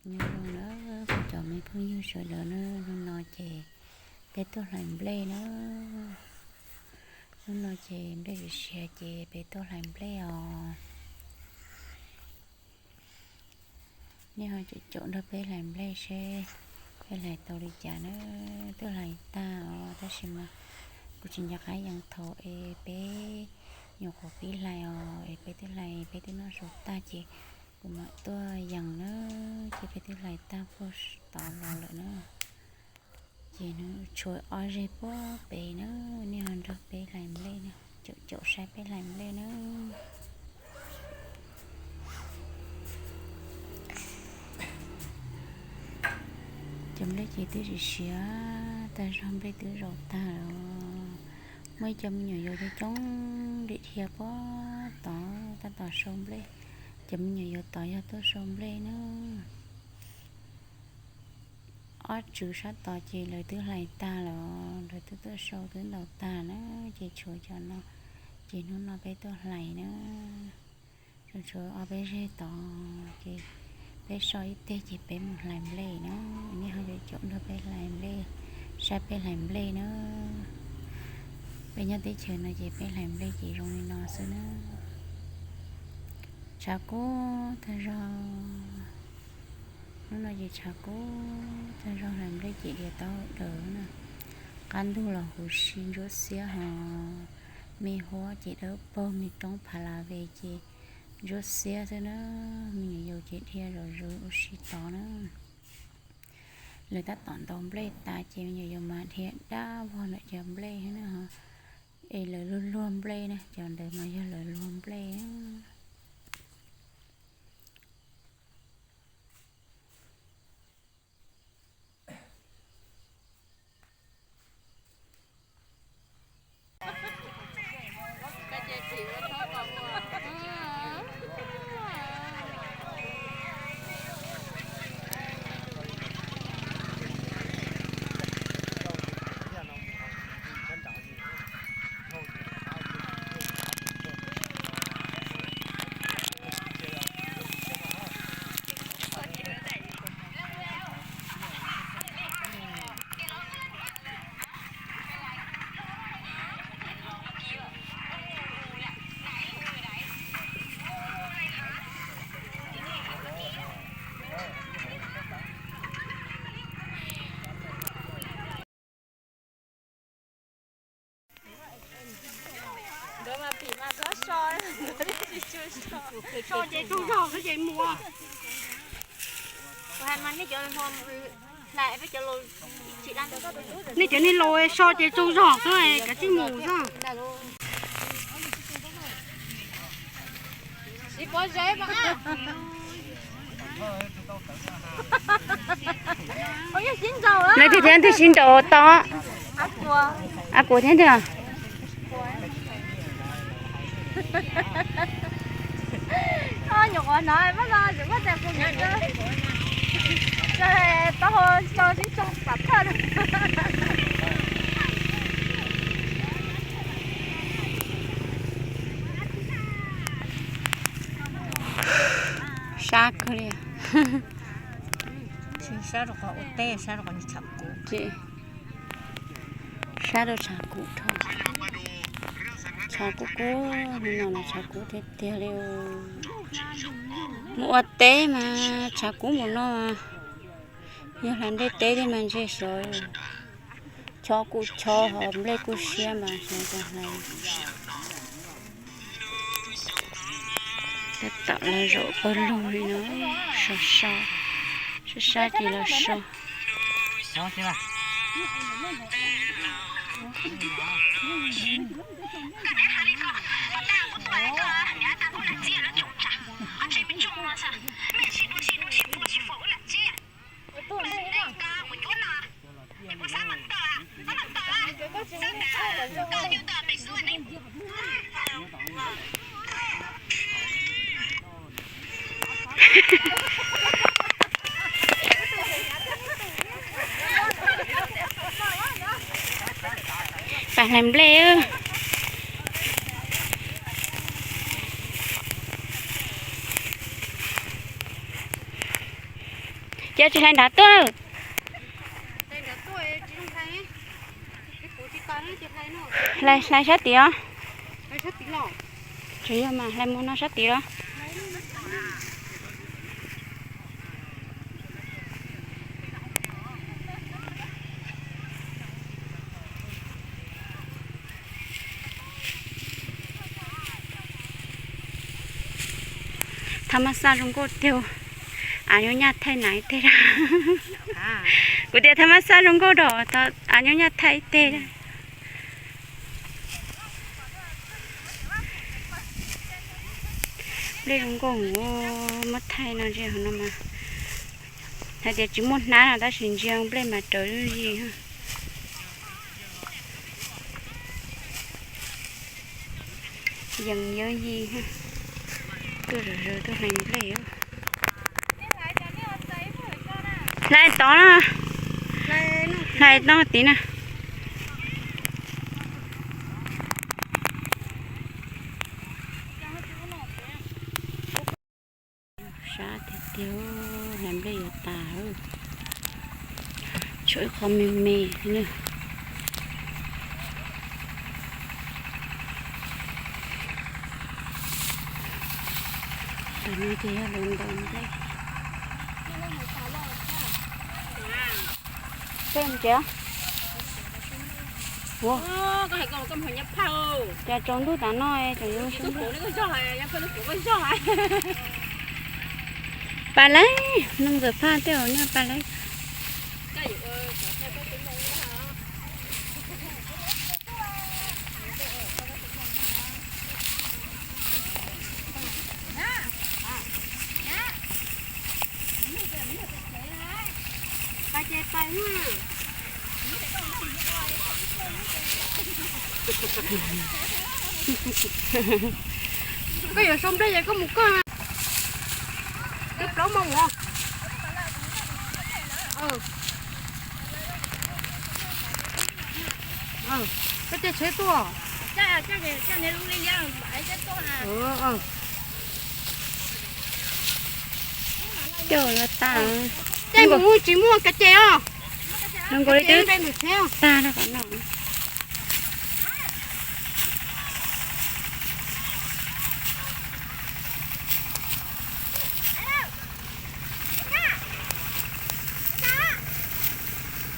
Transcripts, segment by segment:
Nyob zoo na kuv cov me phooj ywg sawv daws na, hnub no ces peb tuaj hlais nplej na. Hnub no ces nplej siav siav ces peb tuaj hlais nplej os. Nej ho caum caum nrog peb hlais nplej seb peb hlais tau li cas na. Twb hlais tag os, tab sis mas kuv tsis nco qab yees thaum es peb nyuam qhuav pib hlais os, es peb twb hlais peb twb noj su tag ces kuv mam tuaj yees na, ces peb twb hlais tag puag tod los lawm na. Ces nws tshuav ob zeg puag pem na, nej ho nrog peb hlais nplej na, caum caum saib peb hlais nplej na. Cov nplej ces twb siav siav tag zog, nplej twb zaum tag lawm. Muaj ib co me nyuam yaus coob coob dim dhia puag tod tab tom sau nplej. Cov me nyuam yaus tod yog tuaj sau nplej na. Ob tswv sab tod ces lawv twb hlais tag lawm, lawv twb tuaj sau twb ntaus tag na, ces tshuav cov no, ces hnub no peb tuaj hlais na. Tshuav ob peb zeg tod ces peb so ib teg ces peb mus hlais nplej na. Nej ho caum caum nrog peb hlais nplej, saib peb hlais nplej na. Peb nyob teb chaws no ces peb hlais nplej ces zoo li no xwb na. Tshav kub tag zog. Hnub no ces tshav kub tag zog, hlais nplej ces dhia taub hau daws na. Qab ntug los huv si ntsuab xiab ho me huab ces dawb paug, me roob pha la ve ces ntsuab xiab xwb na. Me nyuam yaus ces dhia zom zaws ua si tod na. Lawv tab tom ntaus nplej tas ces me nyuam yaus mas dhia dab vog ntawm cov nplej na. Es lawv luag luag nplej na, cov ntawd mas yog lawv luag nplej. Nkawd mas pim mas txhob so, so ces tsaug zog xwb ces mus. Nej cov nej laus so ces tsaug zog xwb, kav tsij mus xwb. Leej twg thiab leej twg sib nraus tod? A Kuas thiab twg? Sab kawg li. Sab rau qhov ua teb, sab rau qhov tshav kub. Sab rau tshav kub dhau. Tshav kub kub, hnub no mas tshav kub tiag tiag li. Mus ua teb mas tshav kub mus no. Yog hlais nplej teb thiab mas ntshe xyov, chov kuj chov ho nplej kuj siab mas xyov cas hlais. Tab tom los zaum pawg lug li no, so so, sab sab ces los so. Pab hlais nplej. Ces tsis hlais nrad tuaj. Hlais, hlais sab tid os. Tsis yog mas hlais mus no sab tid los. Tha mab xaj zoo nkauj tiag. Av nyob nyaj thaij nas ib teg. Kuv tias tha mab xaj zoo nkauj dom, av nyob nyaj thaij ib teg. Nplej zoo nkauj, muab thaij no ntsia no mas hais tias tsis muaj hnab no tab sis ntsia nplej mas raws yis. Yees yawb yis, tuaj zom zaws tuaj hlais nplej. Hlais tod na, hlais tod tid na. Sab tiag tiag, hlais nplej yuav tas. Tshuav ib qho me me li na. Tam no ces yog lawv ntaus nplej. Peb mus tsev. Ua, cas tsaus ntuj tas no tseem yuav sab ntuj. Pas laib, noog ntxawm phaj tej zaum nyaj pas laib. Koj yuav sau nplej es koj mus koj. Twb plaub moos os. Koj caij tsheb tuaj. Caij, caij, caij li yam. Coj los tas. Caij mus tsis muaj kav ces os. Zoo nkaus li twb tag rau qhov no.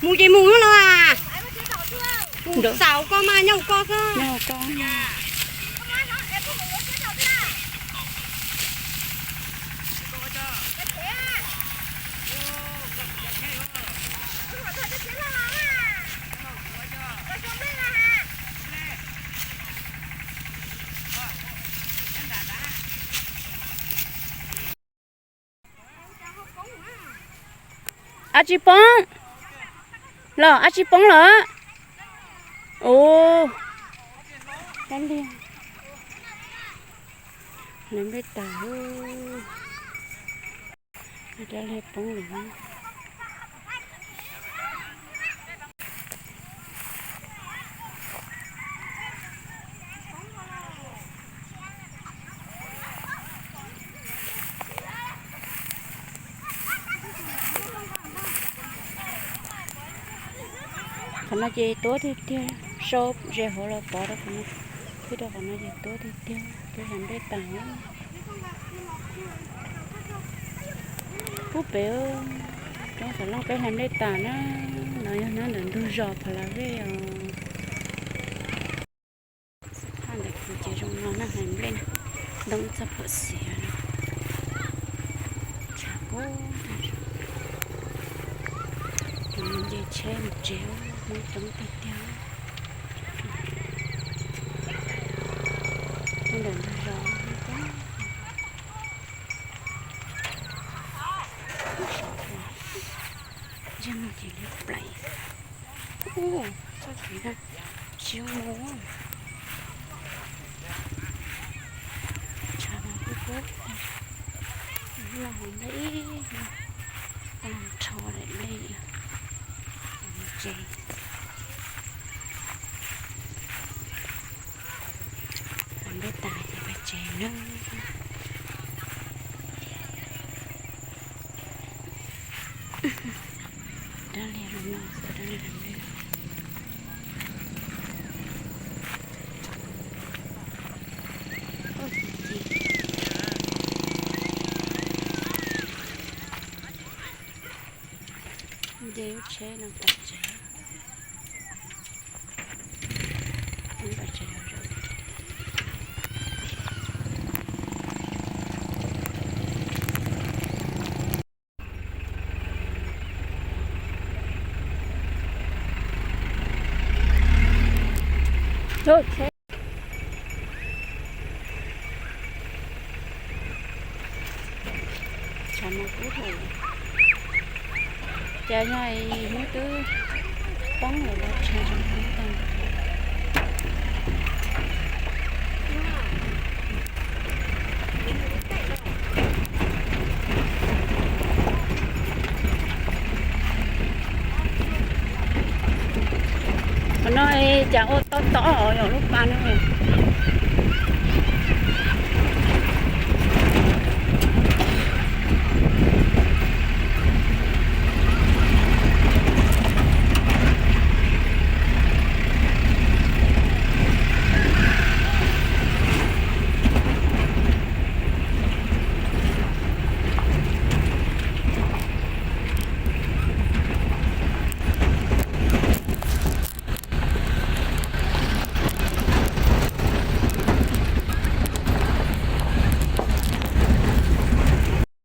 Mus ces mus no los as. Kuv xav koj mas nyob koj xwb. Ab tsi poob los, ab tsi poob los. Ua, hlais nplej tas, hlais nplej poob lawm. Qhov no ces tuab tiag tiag, sau ze hauv los pov rau qhov no, twb rau qhov no ces tuab tiag tiag, peb hlais nplej tas. Pub pem roob Xav Looj peb hlais nplej tas na, no yog nyob ntawm ntug zos Pha La Vej os. Xab phaj ntawm kuv ces zoo no na, hlais nplej na, ntoo txoj phuam xiav no. Tshav kub, nce tsheb mus tsev, Hmoob coob tiag tiag. Nyob ntawm ntug zos, ntsej muag ces liab plev. Ub, txoj kev no tsis zoo mus. Tshav no kub kub, no hauv nplej ib, tag nrho daim nplej tsev. Hlais nplej tas ces peb tsev nawb. Dab liag los no xwb, dab liag los no. Nce lub tsheb no pais tsev. Pais tsev. Ok. Tshav no kub heev. Cas yog hnub twb poob lawm los tshav tseem kub tag. Qhov no cas ua tob tob os, yog lub pas no.